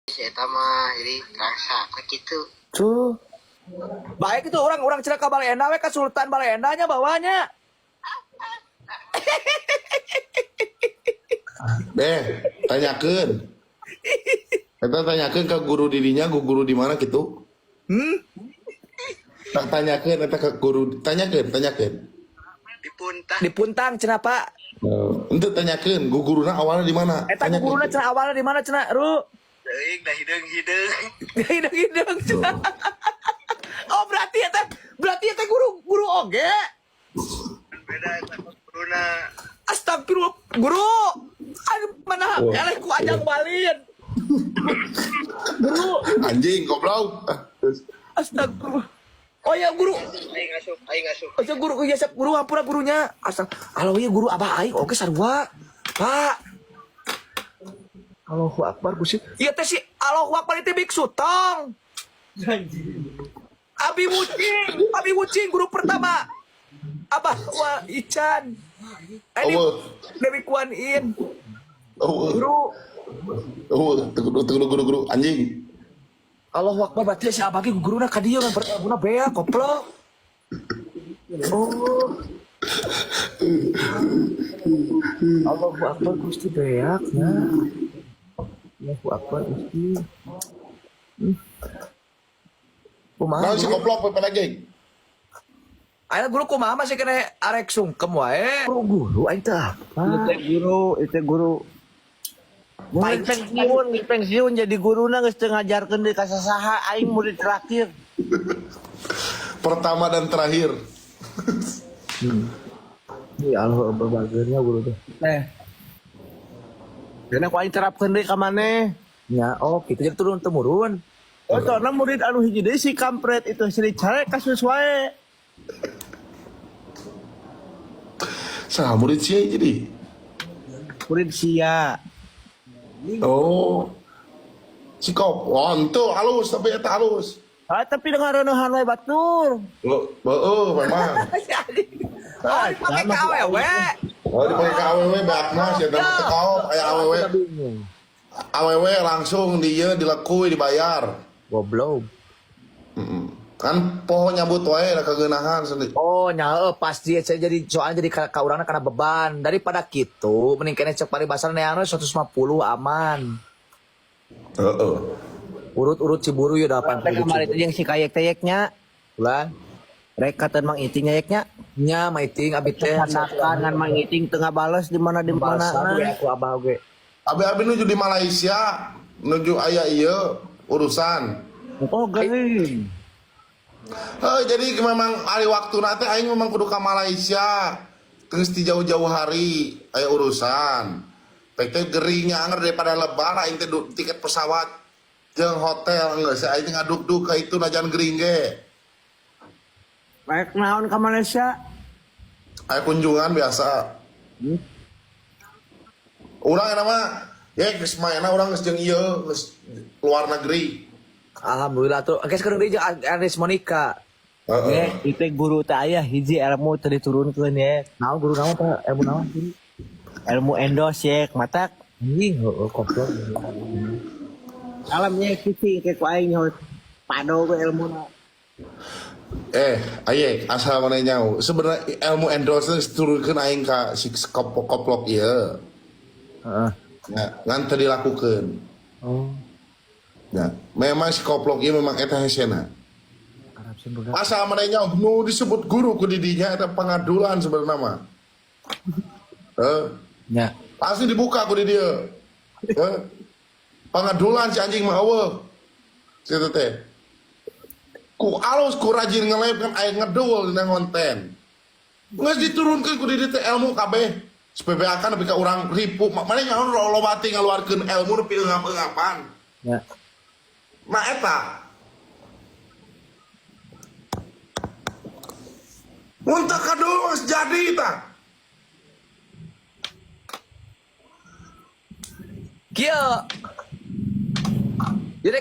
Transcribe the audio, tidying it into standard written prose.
Si eta mah jadi rasa apa gitu. Tuh. Baik itu orang-orang cenah ka Balenda we ka Sultan Balendanya bawanya. Deh, tanyakeun. Eta tanyakeun ke guru dirinya, guru di mana gitu. Hmm? Tak tanyakeun eta ke guru, tanyakeun, tanyakeun. Di Puntang. Di Puntang cenah Pak. Ente tanyakeun, guruna awalnya di mana? Eta guruna cenah awalnya di mana cenah, Ru? Teuing dah hideung-hideung. Hidung-hidung cenah. Oh, berarti eta guru guru oge. Beda eta guruna. Astagfirullah, guru. Aduh, mana Wah. eleh ku ajang balin. Guru, Anjing goblok. Ah, terus. astagfirullah. Oh ya guru, Aing asup, aing asup. oh ya guru, ya siap guru hampura gurunya. Astag, alo iya guru abah aing oke sarua. Pak. Allahu Akbar Gusti. Iya teh si Allahu Akbar itu biksu tong. Abi Wucing guru pertama. Abah wa Ican. Ini Allah. Dewi Kuan In. Oh, Guru. oh, tunggu, tunggu, guru, guru, anjing. Allahu Akbar berarti si abah ge guruna ka dieu kan guruna bea koplok. Oh. Allahu Akbar Gusti beak nya. Allahu Akbar Gusti. Hmm. Kumaha? Naon si guru? goblok pepe lagi? Ayeuna guru kumaha masih kena arek sungkem wae. Guru guru aing teh apa? Itu guru, itu guru. Murid pensiun, geus pensiun jadi guruna geus teu ngajarkeun deui ka sasaha aing murid terakhir. Pertama dan terakhir. Ya Allah berbagernya guru teh. Teh. Karena ku aing terapkeun deui ka maneh. Ya, oh gitu jadi turun temurun. Oh, soalna murid anu hiji deui si kampret itu si dicare kasus wae. Saha murid sia jadi? Murid sia. Oh. Si kop, oh, ente halus tapi eta halus. Ah, tapi dengan reunahan wae batur. Oh, oh, memang. Oh, dipakai ke awewe. Oh, dipakai ke AWW beak mah sia teh teu kaop aya AWW. Bingung. AWW langsung dia dilekui dibayar. Goblok. Mm-mm. Kan poho nyabut wae da kageunahan sendiri. Oh, nyaho pasti saya jadi soalnya jadi ka urangna kana beban. Daripada gitu, mending kene cek paribasan neangna 150 aman. Heeh. Urut-urut Ciburu ya Teh 80 kamari teh jeung si kayek-tayeknya. Bulan. Rek katen Mang Iting nyayeknya. Nya maiting abi teh. Sanakan ngan Mang Iting teu ngabales di mana di mana. Mana aku abah oge. Abi-abi nuju di Malaysia, nuju aya ieu urusan. Oh, geuning. Heh, jadi memang hari waktu nate aing memang kudu ka Malaysia. Terus di jauh-jauh hari aya urusan. PT geringnya anger daripada lebar aing teh tiket pesawat jeung hotel geus aing teh ngaduk-duk ka itu najan gering ge. Rek naon ka Malaysia? Aya kunjungan biasa. Urang eta mah ya geus maena urang geus jeung ieu geus luar negeri. Alhamdulillah tuh. Oke sekarang deui jeung Agnes Monica. Heeh. Ye, itu guru teh aya hiji ilmu teu diturunkeun ye. Naon guru naon teh ilmu naon guru? Ilmu endos ye, matak. Anjing, heeh goblok. Alam ye kitu ke ku aing nyaho pado ku ilmuna. Aye, asal mana nyaho. Sebenarnya ilmu endorse geus diturunkeun aing ka si koplok ieu. Heeh. Ya, ngan teu dilakukeun. Oh, Ya, memang si koplok ieu memang eta hesena. Arab sih budak. Asal mana nyaho nu disebut guru ku di dinya eta pangadulan sebenarnya mah. Ya. Pasti dibuka ku di dieu. Pangadulan si anjing mah eueuh. Si eta teh. Ku alus ku rajin nge-live kan aing ngedul dina konten. Geus diturunkeun ku di dieu teh ilmu kabeh. SPBA kan nepi ka urang ripu. Mana nyaho loba teh ngaluarkeun ilmu nepi eungap-eungapan. Ya. Nah eta. Mun teu kadul geus jadi tah. Kieu. Jadi